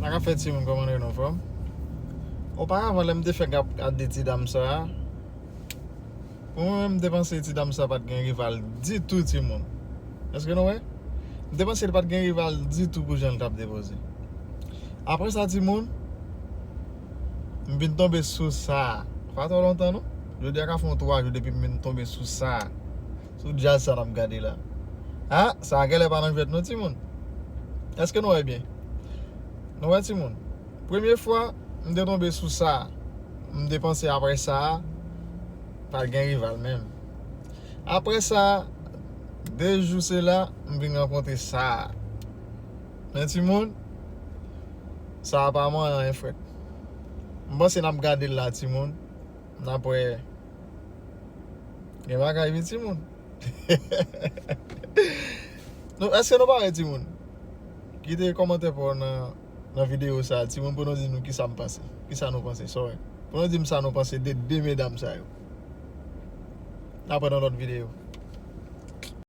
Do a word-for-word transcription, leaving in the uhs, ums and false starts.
Sa k ap fèt, timoun, kòman nou ye, nou anfòm? Oparavan, lè m te fèk ap gade ti dam sa a, pou mwen menm, m te panse ti dam sa a pa t gen rival ditou, timoun. Èske nou wè? M te panse li pa t gen rival ditou pou jan l t ap depoze. Apre sa, timoun, m vin tonbe sou sa a. Pa twò lontan, non. Jodi a ka fè yon twa jou depi m vin tonbe sou sa a. Sou djaz sa n ap gade la. A, sa a genlè pa nan jwèt, non, timoun. Èske nou wè byen? Nou wè, timoun? Premye fwa, m te tonbe sou sa a. M te panse apre sa a, pa t gen rival menm. Apre sa, de jou sela, m vin rankontre sa a. Men, timoun, sa a pa manyen, frèt. M panse n ap gade l la, timoun. N ap wè. Gen bagay, wi, timoun. Nou, èske nou pare, timoun? Kite kòmantè pa w nan, nan videyo sa a, timoun, pou nou di nou kisa m panse. Kisa nou panse, sorry. Pou nou di m sa nou panse de de medam sa yo. N ap wè nan lòt videyo.